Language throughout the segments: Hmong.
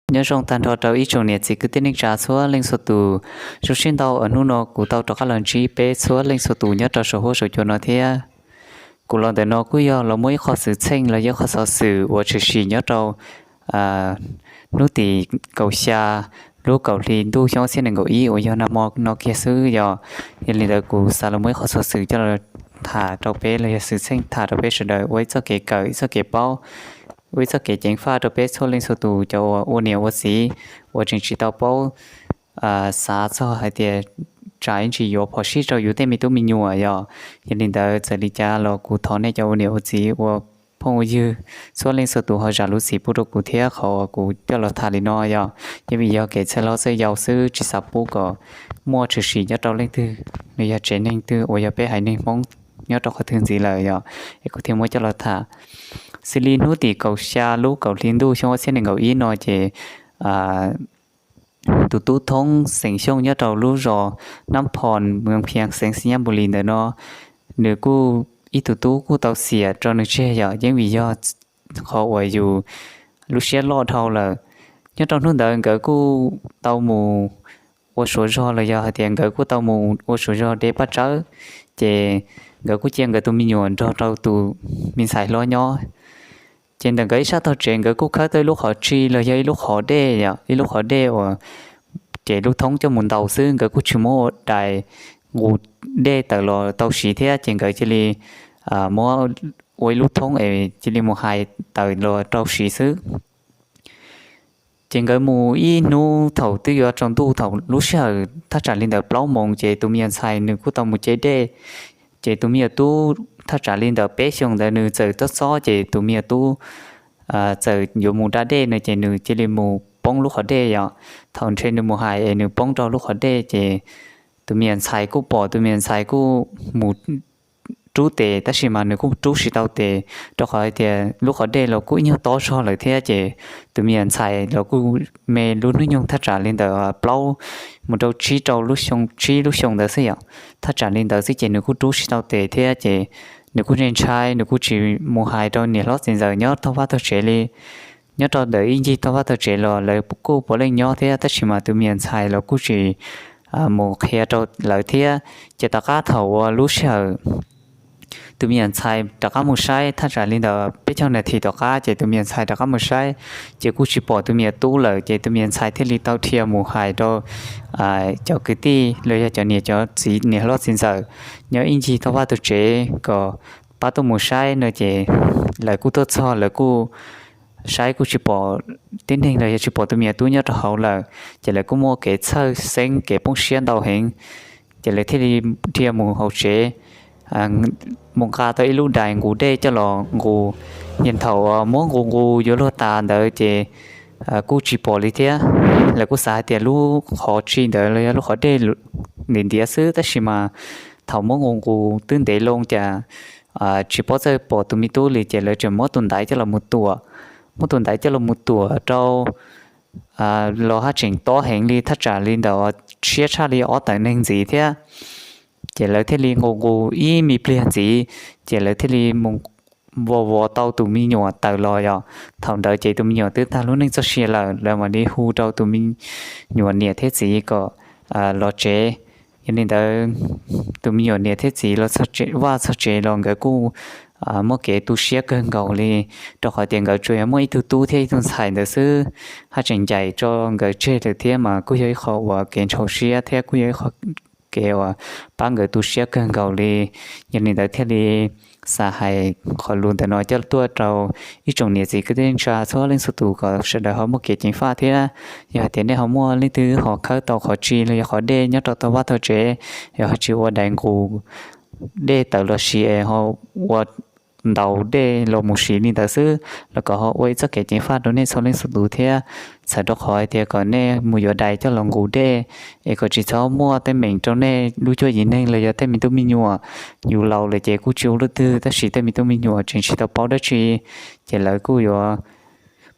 Nyob zoo tag nrho rau ib tsoom niam txiv kwv tij neej tsa txhua leej txhua tus. Zoo siab ntau uas hnub no kuv tau rov qab los ntsib peb txhua leej txhua tus nyob rau saum huab saum cua no thiab. Kuv los ntawm no kuj yog los muaj ib qho xwm txheej los yog ib qho xov xwm uas tshwm sim nyob rau hnub tim kaum xya lub kaum hli ntuj xyoo ob txhiab nees nkaum ib uas yog nag hmo no kiag xwb yog. Yog li ntawd kuv xav los muaj ib qho xov xwm coj los tham rau peb los yog xwm txheej tham rau peb sawv daws ua ib txoj kev kawm, ib txoj kev paub, ua ib txoj kev ceev faj rau peb txhua leej txhua tus cov uas ua niam ua txiv uas tseem tsis tau paub xav txog hais tias tsam ib ntsis yuav phom sij rau yus tej me tub me nyuam yog. Yog li ntawd txawm li cas los kuv thov nej cov ua niam ua txiv ua phooj ua ywg txhua leej txhua tus ho zam lub txim pub rau kuv thiab qhov uas kuv coj los tham li no yog. Yeej vim yog kev txhawj hlob txhawj yau xwb tsis xav pub kom muaj tshwm sim nyob rau leej twg los yog tsev neeg twg uas yog peb haiv neeg Hmoob nyob rau qhov twg ntxiv lawm yog, es kuv thiaj muab coj los tham. Xws li hnub tim kaum xya lub kaum hli ntuj xyoo ob txhiab nees nkaum ib no ces tus tub thoob xeem Xyooj nyob rau lub zos Nab Phos, moos Phias, xeev Xis Nyas Npus Lis ntawm no, nws kuj ib tug tub kuj tau xiam rau nws tseg yog yeej vim yog qhov uas yus lub siab loj dhau lawm. Nyob rau hnub ntawd nkawd kuj tau mus ua suav zog los yog hais tias nkawd kuj tau mus ua suav zog de paj tsawb, ces nkawd kuj cia nkawd tus me nyuam nrog rau tus me ntxhais hlob nyob. Ces ntawm nkawd ib sab tog tsev nkawd kuj khawb tau ib lub qhov tsi los yog ib lub qhov dej, ib lub qhov dej uas ces lub thoob coj mus ntaus xwb, nkawd kuj tsis muab ua dais nqus dej tawm los tau siv thiab, ces nkawd cia li muab ua ib lub thoob es cia li mus hais tawm los rau siv xwb. Ces nkawd mus ib hnub thaum twb yuav tsaus ntuj thaum lub sij hawm thaj tsam li ntawm plaub moos ces tus me nyuam ntxhais nws kuj tau mus ce dej. Ces tus me nyuam tub thaj tsam li ntawm peb xyoos ntawd nws txawm txob txob ces tus me nyuam tub txawm yuav mus da dej no ces nws cia li mus poob lub qhov dej yom. Thaum ntshe nws mus hais es nws poob rau lub qhov dej ces tus me nyuam ntxhais kuj pom, tus me nyuam ntxhais kuj mus rub tes tab sis mas nws kuj rub tsis tau tes, rau qhov hais tias lub qhov dej los kuj ib nyuag tob zog lawm thiab ces tus me nyuam ntxhais los kuj me lub hnub nyoog thaj tsam li ntawm plaub mus rau tsib rau lub xyoo, tsib lub xyoo ntawd xwb yom. Thaj tsam li ntawd xwb ces nws kuj rub tsis tau tes thiab ces nws kuj ntshai ntshai, nws kuj tsis mus hais rau niam hlob txiv ntxawm nyob tog vaj tog tsev li. Nyob rau ntawm ib ncig tog vaj tog tsev los lawv kuj puav leej nyob thiab tab sis mas tus me nyuam ntxhais los kuj tsis mus qhia rau lawv thiab. Ces tom qab thaum uas lub sij hawm tus me nyuam ntxhais rov qab mus saib thaj tsam li ntawm peb caug nas this tom qab ces tus me nyuam ntxhais rov qab mus saib, ces kuj tsis pom tus me nyuam tub lawm ces tus me nyuam ntxhais thiaj li tau dhia mus hais rau cov kwv tij los yog cov niam cov txiv niam hlob txiv ntxawm nyob ib ncig tog vaj tog tsev kom pab tuaj mus saib no ces lawv kuj tuaj txog lawv kuj saib kuj tsis pom tib neeg los yog tsis pom tus me nyuam tub nyob rau hauv lawm, ces lawv kuj muaj kev txhawj xeeb kev poob siab ntau heev. Ces lawv thiaj li dhia mus hauv tsev mus nqa tau ib lub dais nqus dej coj los nqus. Ces thaum muab nqus nqus yuav luag tas ntawd ces kuj tsis pom li thiab. Lawv kuj xav hais tias lub qhov tsi ntawd los yog lub qhov dej ntiav ntiav xwb tab sis mas thaum muab nqus nqus twb ntev loo cas tsis paub txawj pom tus me tub li ces lawv tseem muab tus ntaiv coj los mus tuam. Muab tus ntaiv coj los mus tuam rau los haj tseem tob heev li thaj tsam li ntawm siab tshaj li ob tawm neeg ntxiv thiab. Ces lawv thiaj li nqus nqus ib me pliag ntxiv, ces lawv thiaj li mus vos vos tau tus me nyuam tawm los yom. Thaum ntawd ces tus me nyuam twb tag lub neej txoj sia lawm, lawv mam li hu rau tus me nyuam niam thiab txiv kom los tsev. Yog li ntawd tus me nyuam niam thiab txiv los vaj txog tsev los nkawd kuj muaj kev tu siab kawg nkaus li, rau qhov tias nkawd tsuas yog muaj ib tug tub thiab ib tug ntxhais ntawd xwb, haj tseem ncaim tso nkawd tseg lawm thiab mas kuj yog ib qho uas kev ntshau siab thiab kuj yog ib qho kev uas pab nkawd tu siab kawg nkaus li. Yog li ntawd thiaj li xav hais qhov lus ntawm no coj tuaj rau ib tsoom niam txiv kwv tij neej tsa txhua leej txhua tus kom sawv daws ho muaj kev ceev faj thiab. Yog hais tias nej ho muaj leej twg ho khawb tau qhov tsi los yog qhov dej nyob rau tog vaj tog tsev, yog ho tsis ua dais nqus dej tawm los siv es ho ua ntaus dej los mus siv li ntawd xwb los kom ho ua ib txoj kev ceev faj rau nej txhua leej txhua tus thiab. Txhawm rau qhov hais tias kom nej mus yuav dais coj los nqus dej es kom tsis txhob muaj teeb meem rau nej lub cuab yim neeg los yog tej me tub me nyuam. Yus laus lawm ces kuj tsis ua leej twg tab sis tej me tub me nyuam tseem tsis tau paub dab tsi, ces lawv kuj yuav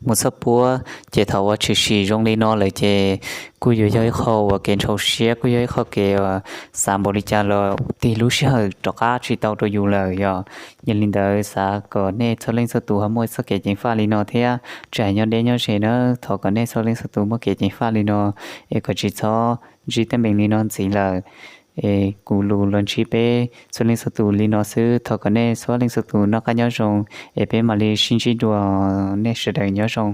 mus txhob puab. Ces thaum uas tshwm sim zoo li no lawm ces kuj yuav yog ib qho uas kev ntshau siab, kuj yog ib qho kev uas xav npaum li cas los tig lub sij hawm rov qab tsis tau rau yus lawm yog. Yog li ntawd xav kom nej txhua leej txhua tus ho muaj txoj kev ceev faj li no thiab, tsis hais nyob deb nyob ze na, thov kom nej txhua leej txhua tus muaj kev ceev faj li no es kom tsis txhob ntsib teeb meem li no ntxiv lawm. Es kuv lus los ntsib peb txhua leej txhua tus li no xwb, thov kom nej txhua leej txhua tus noj qab nyob zoo, es peb mam li sib ntsib dua, nej sawv daws nyob zoo.